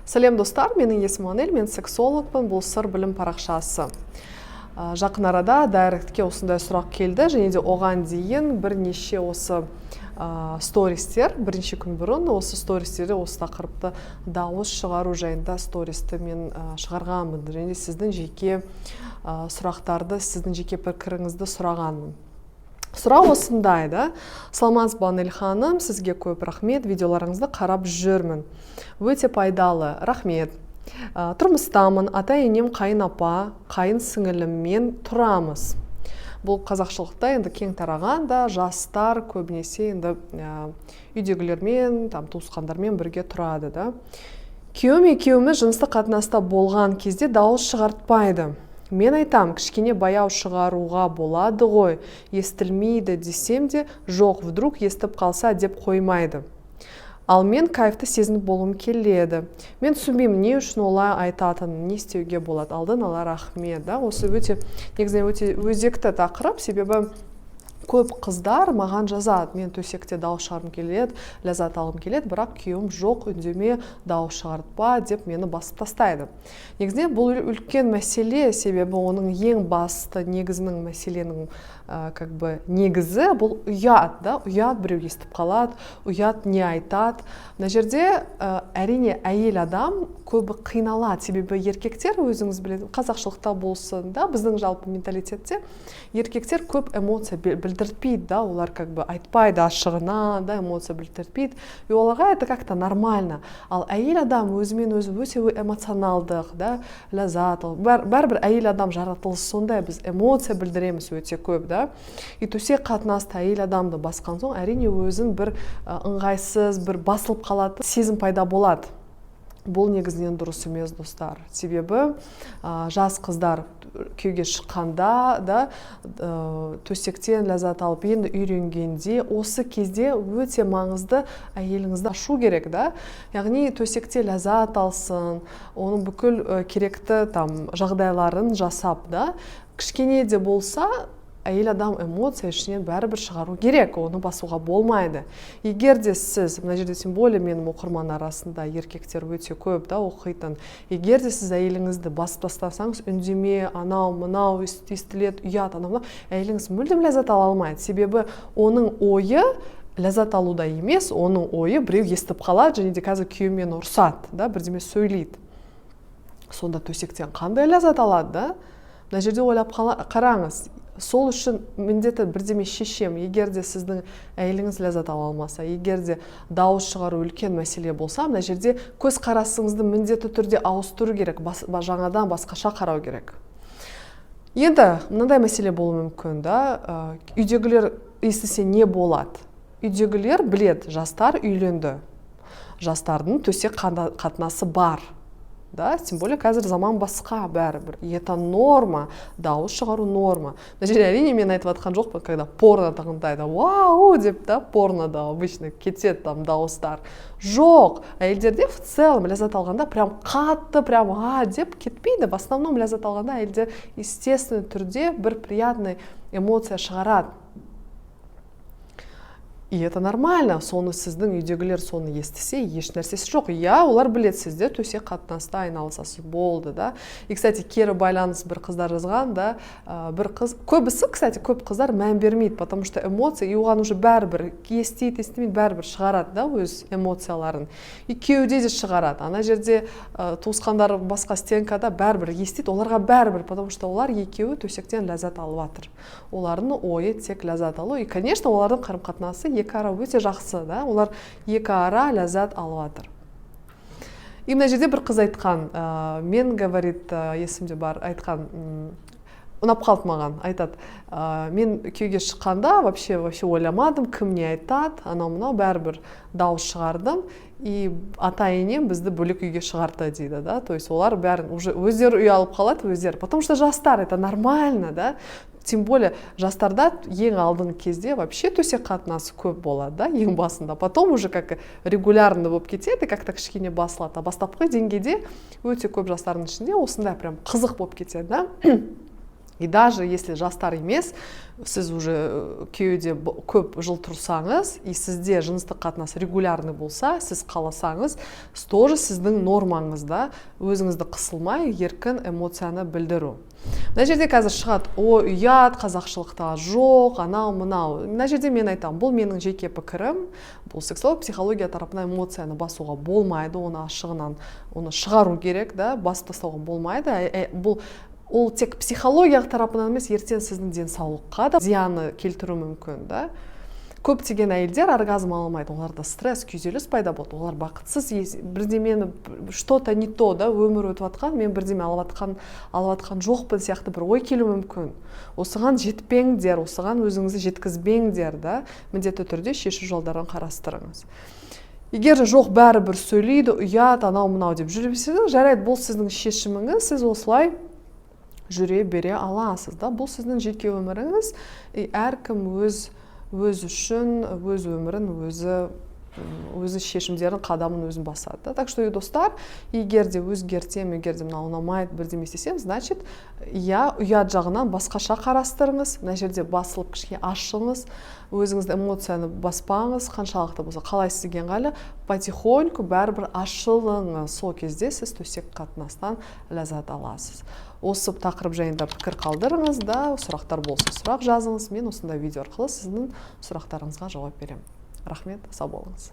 Сәлем, достар! Менің есімім Анель, мен сексологпын. Бұл «Сыр білім» парақшасы. Жақын арада директке осындай сұрақ келді және де оған дейін бірнеше осы стористер, бірнеше күн бұрын осы стористерде осы тақырыпты, дауыс шығару жайында стористі мен шығарғанмын және де сіздің жеке сұрақтарды, сіздің жеке пікіріңізді сұрағанмын. Сұрақ осындай да: «Саламатсыз ба, Анель ханым, сізге көп рахмет, видеоларыңызды қарап жүрмін, өте пайдалы». Рахмет. Тұрмыстамын, ата енем, қайын апа, қайын сіңіліммен тұрамыз. Бұл қазақшылықта енді кең тараған да, жастар көбінесе енді үйдегілермен, там, туысқандармен бірге тұрады да. Күйеуім екеуміз жыныстық қатынаста болған кезде дауыс шығартпайды. Мен айтам, кішкене баяу шығаруға болады ғой, естілмейді десем де, жоқ, вдруг естіп қалса деп қоймайды. Ал мен кайфты сезініп болғым келеді. Мен түсінбеймін, не үшін олай айтатынын. Не істеуге болады? Алдын ала рахмет». Да, осы өте, негізінен, өте өзекті тақырып, себебі көп қыздар маған жазады: «Мен төсекте дауыс шығарғым келеді, ләззат алғым келеді, бірақ күйеуім жоқ, үндеме, дауыс шығартпа деп мені басып тастайды». Негізінен, бұл үлкен мәселе, себебі оның ең басты негізінің, мәселенің как бы негізі бұл ұят да, ұят, біреу естіп қалады, ұят, не айтады. Мына жерде әрине, әйел адам көбі қиналады, себебі еркектер, өзіңіз біледі, қазақшылықта болсын да, біздің жалпы менталитетте еркектер көп эмоция білдіртпейді да, олар как бы айтпайды ашығына да, эмоция білдіртпейді, и оларға это как то нормально. Ал әйел адам өзімен өзі өте эмоционалдық да, ләззат, бәрібір әйел адам жаратылысы сондай, біз эмоция білдіреміз өте көп да. И төсек қатынаста әйел адамды басқан соң, әрине, өзін бір ыңғайсыз, бір басылып қалатын сезім пайда болады. Бұл негізінен дұрыс емес, достар, себебі жас қыздар күйеуге шыққанда да, төсектен ләззат алып енді үйренгенде, осы кезде өте маңызды әйеліңізді ашу керек да, яғни төсекте ләззат алсын, оның бүкіл керекті там жағдайларын жасап да, кішкене де болса әйел адам эмоция ішінен бәрібір шығару керек, оны басуға болмайды. Егер де сіз мына жерде, тем более менің оқырман арасында еркектер өте көп да оқитын, егер де сіз әйеліңізді басып тастасаңыз, үндеме, анау мынау естіледі, ұят, анау мынау, әйеліңіз мүлдем ләззат ала алмайды, себебі оның ойы ләззат алуда емес, оның ойы біреу естіп қалады және де қазір күйеуім мені ұрсады да, бірдеме сөйлейді. Сонда төсектен қандай ләззат алады да? Мына жерде ойлап қараңыз. Сол үшін міндетті бірдеме шешем. Егер де сіздің әйеліңіз ләззат ала алмаса, егер де дауыс шығару үлкен мәселе болса, мына жерде көзқарасыңызды міндетті түрде ауыстыру керек, жаңадан басқаша қарау керек. Енді мынандай мәселе болуы мүмкін да: үйдегілер естісе, не болады? Үйдегілер біледі, жастар үйленді, жастардың төсек қатынасы бар да, тем более қазір заман басқа, бәрібір, и это норма, дауыс шығару норма. Мына жерде, әрине, мен айтып жатқан жоқпын, когда порно тыңдайды, вау деп да, порнода обычно кетеді там дауыстар. Жоқ, әйелдерде в целом ләззат алғанда прям қатты, прям а деп кетпейді. В основном ләззат алғанда әйелдер естественный түрде бір приятный эмоция шығарады, и это нормально. Соны сіздің үйдегілер соны естісе, еш нәрсесі жоқ, иә, олар біледі, сіздер төсек қатынаста айналысасыз, болды да. И, кстати, кері байланыс, бір қыздар жазған да, бір қыз, көбісі, кстати, көп қыздар мән бермейді, потому что эмоция, и оған уже бәрібір, естиді, естімейді, бәрібір шығарады да өз эмоцияларын, и күйеуде де шығарады. Ана жерде туысқандары басқа стенкада, бәрібір естиді, оларға бәрібір, потому что олар екеуі төсектен ләззат алып жатыр, олардың ойы тек ләззат алу. И, конечно, олардың қарым қатынасы екі ара өте жақсы да, олар екі ара ләззат алып жатыр. И мына жерде бір қыз айтқан, мен, говорит, есімде бар, айтқан, ұнап қалды маған, айтады: «Мен күйеуге шыққанда вообще ойламадым, кім не айтады, анау мынау, бәрібір дауыс шығардым, и ата енем бізді бөлек үйге шығарды», — дейді да. То есть олар бәрін уже өздері үй алып қалады өздері, потому что жастар, это нормально да. Тем более жастарда ең алдыңғы кезде вообще төсек қатынасы көп болады да ең басында, потом уже как регулярно болып кетеді, как то кішкене басылады, а бастапқы деңгейде өте көп жастардың ішінде осындай прям қызық болып кетеді да. И даже если жастар емес, сіз уже күйеуде көп жыл тұрсаңыз и сізде жыныстық қатынас регулярный болса, сіз қаласаңыз, тоже сіздің нормаңызда өзіңізді қысылмай, еркін эмоцияны білдіру. Мына жерде қазір шығады: «Ой, ұят, қазақшылықта жоқ», анау мынау. Мына жерде мен айтамын, бұл менің жеке пікірім. Бұл сексолог психология тарапынан эмоцияны басуға болмайды, оны ашығынан, оны шығару керек да, басып тастауға болмайды. Бұл ол тек психологиялық тарапынан емес, ертең сіздің денсаулыққа да зияны келтіруі мүмкін да. Көптеген әйелдер оргазм ала алмайды, оларда стресс, күйзеліс пайда болады, олар бақытсыз, бірдемені, что то не то да, өмір өтіп жатқан, мен бірдеме алып жатқан жоқпын сияқты бір ой келуі мүмкін. Осыған жетпеңдер, осыған өзіңізді жеткізбеңдер да, міндетті түрде шешу жолдарын қарастырыңыз. Егер жоқ, бәрібір сөйлейді, ұят, анау мынау деп жүре берсеңіз, жарайды, бұл сіздің шешіміңіз, сіз осылай жүре бере аласыз да. Бұл сіздің жеке өміріңіз, и әркім өз үшін өз өмірін өзі, өзі шешімдерін, қадамын өзін басады да. Так что, достар, егер де өзгертемін, егер де мынау ұнамайды, бірдеме істесем, значит, иә, ұят жағынан басқаша қарастырыңыз. Мына жерде басылып, кішкене ашыңыз өзіңізді, эмоцияны баспаңыз қаншалықты болса, қалай сізге ыңғайлы, потихоньку бәрібір ашылыңыз. Сол кезде сіз төсек қатынастан ләззат аласыз. Осы тақырып жайында пікір қалдырыңыз да, сұрақтар болса, сұрақ жазыңыз. Мен осындай видео арқылы сіздің сұрақтарыңызға жауап беремін. Рахмет, сау болыңыз.